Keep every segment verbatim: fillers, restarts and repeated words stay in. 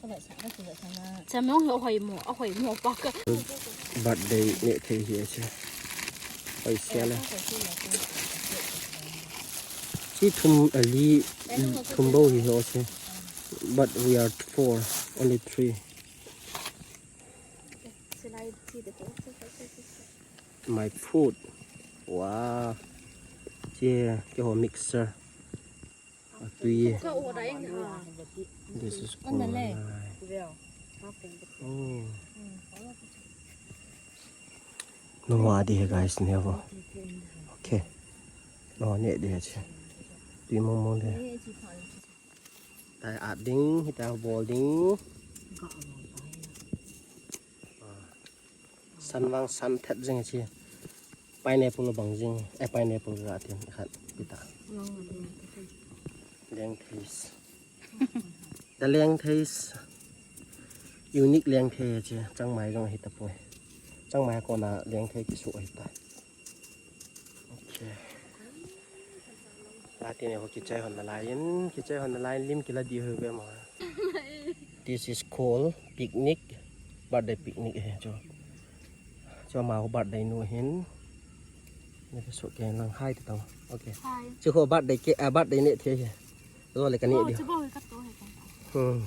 Samyong hi ahoi mo, ahoi mo pa ka. Birthday neh thei hi ahi. Hoi sia le. Chi thum ali thum bou hi ho se. But we are four, only three. My food. Wow. Chi keiho mixer. Atui. This is cool. Oh. Nungah ding ahi guys, neh vo. Okay. Nungah neh ding ahi che. Tui mong mong ding. Tai at ding, hitia bol ding. Sun vang sun thet jing ahi che. Pineapple bang jing, eh, pineapple ga tin khat pita. Lengtheis. The lengtheis. Unique lengthei ahi che, changmai jong ahi tapoi. Changmai kona lengthei kisu ahi ta. Okay. Lati ne ho kichai hon nalai in, kichai hon nalai in lim kila ding ahi ve mo. This is called picnic, birthday picnic ahi chu. Chu ama ho birthday nu ahin. Ni ka su ke lang hi ti tau. Okay. Hi. Chu ho birthday ke, ah, birthday neh thei ahi. Ro le ka neh ding. Chu bou hi ka to he ka. Hmm.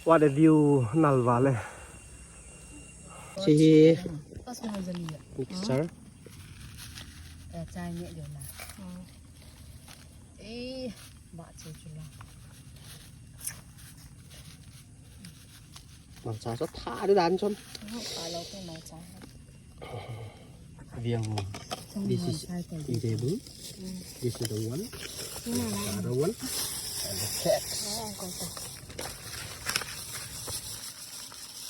What a view, nalva le. Chi hi. Pas na jali. Mixer. Eh, chai neh ding na. Eh, ba che chu la. Malcha chu tha ding dan chun. Ka lo pe malcha. Viang mo. This is edible. This is the one. The other one. And the cat.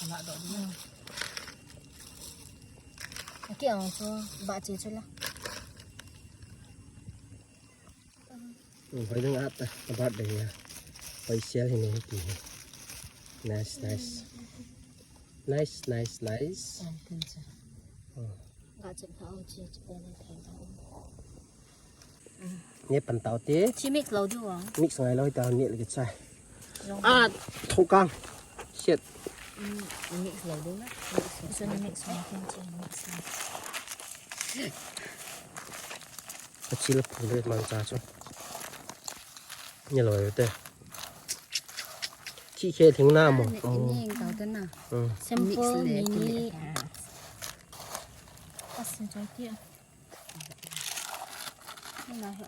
Ala do ding. Aki ang chu ba che chu la. Hoi ding at ta, birthday ya. Hoi sial hi ne hi ti hi. Nice, nice. Nice, nice, nice. Ga chen ha o chi chi pe ne thei ta. Ne pan tau te. Chi mix lo ding vang. Mix ngai lo ta ne le ke chai. Ah, thokang. Shit. Mix lo ding na. Mix lo. Mix lo. Ka chil phu le malcha chu. Ni lo te. Chi khe thing na mo. Ni tau te na. Sample ni ni. Asin choi ti. Ni na hi.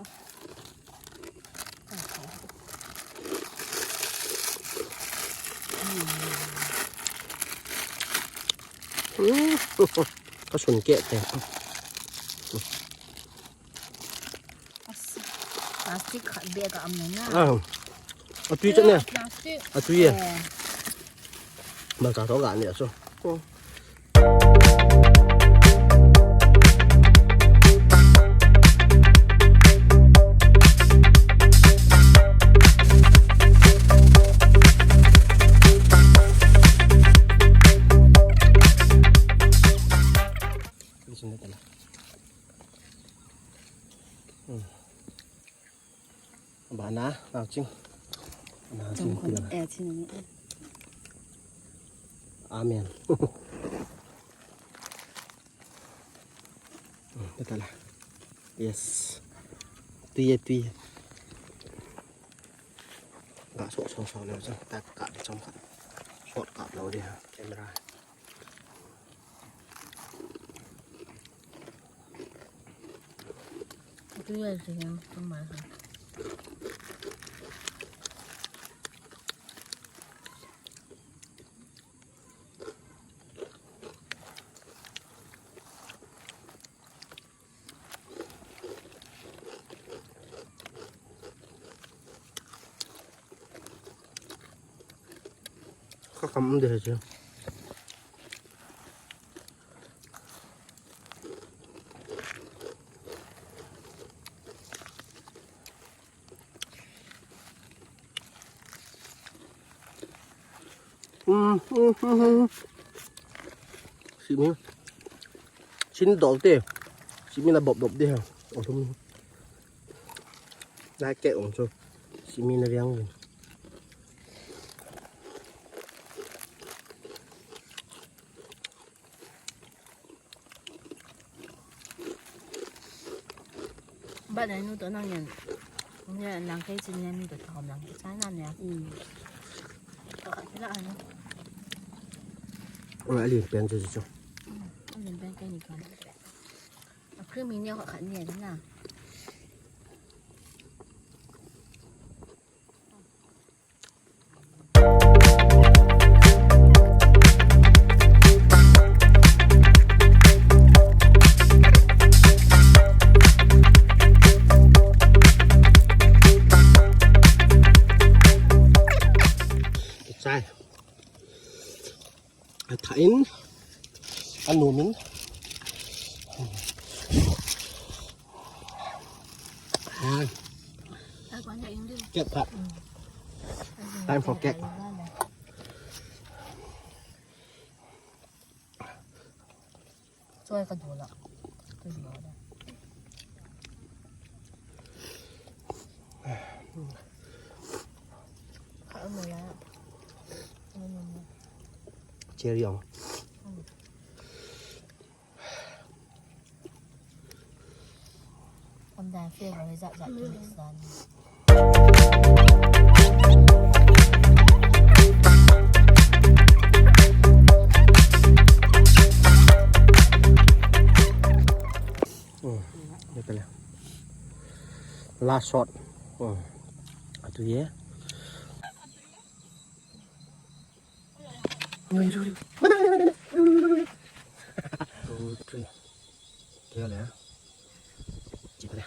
Ka sun ke te. Plastic khat bag a am na. Ah. Atui te ne. Plastic. Atui e. Malcha to ga ne so. Bana, nao ching. Nao ching. Amen. Yes. Tui e, tui e. Ga so so so le chang ta ka chang khat. Shot ka lo ding camera. Kha kam de chu. Simi. Sin dol te. Simi la bob bob de ha. Othum. Lai ke ong chu. Simi na viang vin. Ba dai nu to nang yan. Nang yan nang kai chin yan nu to thom nang kai chai nan ya. Hmm. To ka kila ano. Oi, alin pen chu chu. Hmm, alin pen kai ni kan. A creamy ni ka khat ni na. Chai. A tha in. A nom in. Ah. Cake phat. Time for cake. Choi ka dula. Ka dula. Ka dula. Cherry ong. Kan dan flavor hi jat jat mix dan. Hmm, ni pele. Last shot. Hmm. Atu ye. Two, three. Kaya le. Chita le.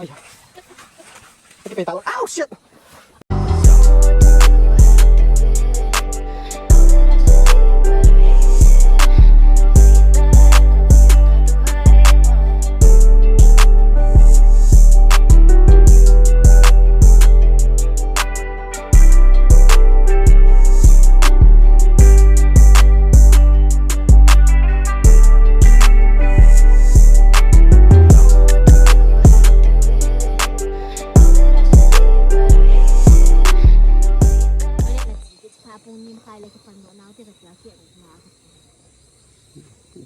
Aya. Ito pa yung tawag. Ow, shit!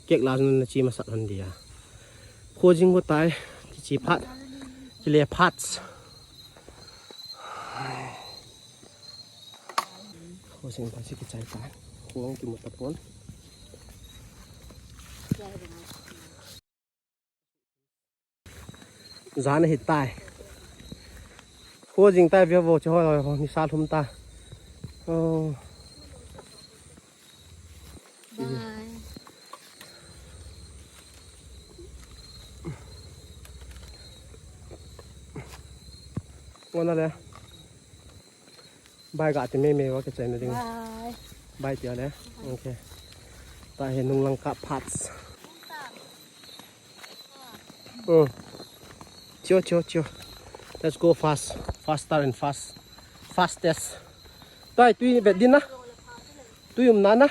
Cake la na chi masat han dia. Kho jing ko tai, kichi phat, kile phat. Kho jing pa si kichai tai. Kho ang kimu tapon. Jan ahi tai. Kho jing tai ve vo che ho ho ni sa lhum ta. Oh. Bye. Ngona le. Bye ga ti me me wa ke chai na ding. Bye. Bye ti ale. Okay. Ta he nung lang ka parts. Hmm. Chiu, chiu, chiu. Let's go fast. Faster and fast. Fastest. Tai, tui vet din na. Tui um na na.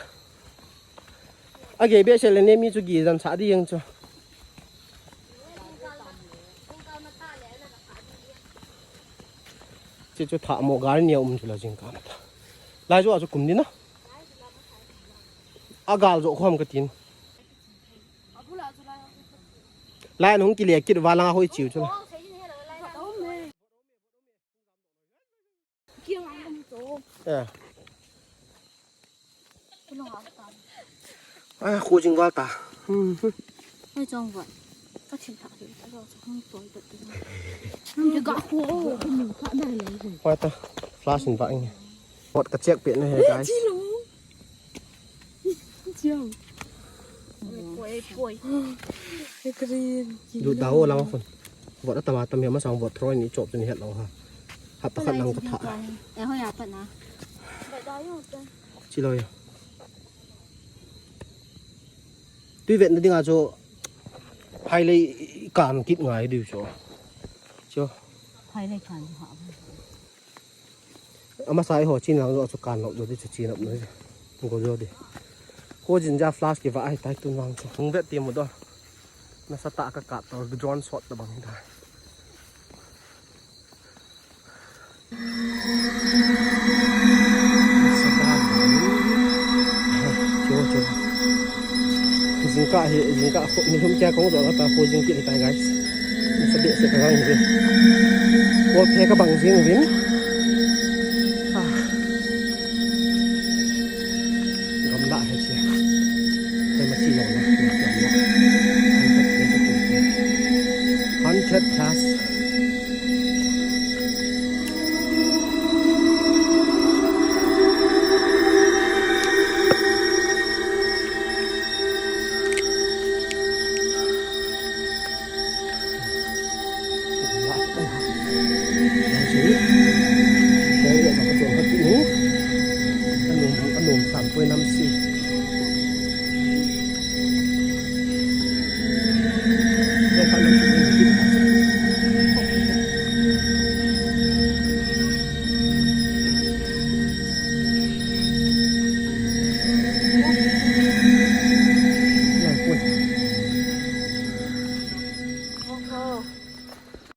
Age be se le ne mi chu gi jan sa di yang chu. Che chu tha mo gar ni um chu la jing ka na ta. Lai jo a chu kum din na. A gal jo khom ka tin. Lai nung kile kit va langa hoi chiu chu. Eh. Ah, khu jing val ta. Hmm. Hoi chong va. Ka thin tha hi ta lo chu hung toi ta. Hung ga khu. Hoi ta. Flash in va ing. Pot ka check pe na he, guys. Chiu. Poi, poi. Green. Du da ho lang khun. Vot atam atam hi masang vot throi ni chop chu ni het lo ha. Hap ta khat lang ka tha. Eh, hoi a pat na. Chi lo ya. Tui vet na ding a chu. Hai lei kan kit ngai diu chu. Chu. Hai lei kan ha. Amasa eiho chin lang jo chu kan lou jo di chu chin up noi. Go jo di. Ko jin ja flash ki va ai tai tun lang chu. Hung vet ti mu do. Nasatah a kakap tau, drone shot tabang hi ta. Cho, cho. Jingkah hi, jingkah kho, nilhum kia kong jo ta, kho jingkah hi ta, guys. Nasa behseh kagang hi. Kol phe kabang jing uvin. Ah. Gamla hi chi. Koi ma chi jong na. Hundred plus. Anum, anum sang poi nam